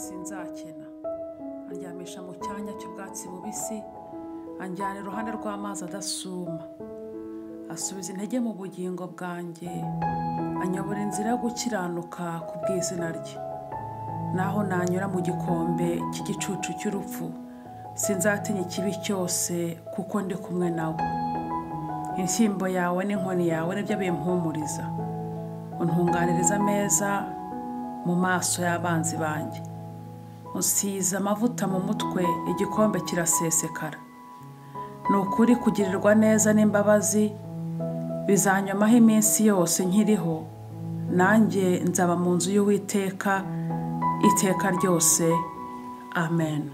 Sinzakena. Andyamisha mu cyanya cy'ubwatsi bubisi, anjyana iruhande rw'amazi adasuma. Asubiza intege mu bugingo bwanjye, anyobora inzira yo gukiranuka ku bw'izina rye. Naho nanyura mu gikombe cy'igicucu cy'urupfu, sinzatinya ikibi cyose kuko ndi kumwe nawe. Inshyimbo yawe n'inkoni yawe nibyo bimpumuriza. Untunganiriza ameza mu maso y'abanzi banjye. Usize amavuta mu mutwe, igikombe kirasesekara. Ni ukuri kugirirwa neza n'imbabazi bizanyomaho iminsi yose nkiriho, nanjye nzaba mu nzu y'Uwiteka iteka ryose. Amen.